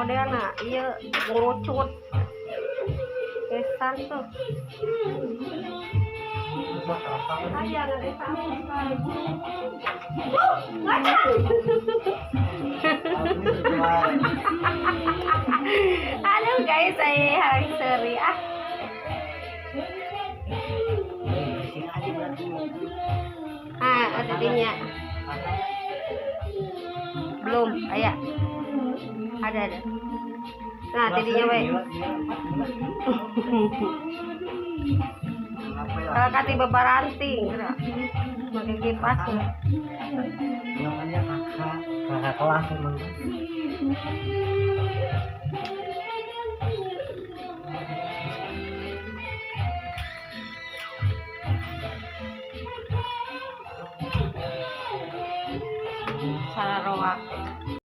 Modelna ieu ngurucut. Kesan tuh. Aya ada Aduh guys, saya harus seri ah. Ah, ada dinya. Belum, ayah. Ada ada. Nah, tidinya we. Kalau kati bebaranting, pakai kipas. Namanya kakak, kakak kelas emang. Salah roak.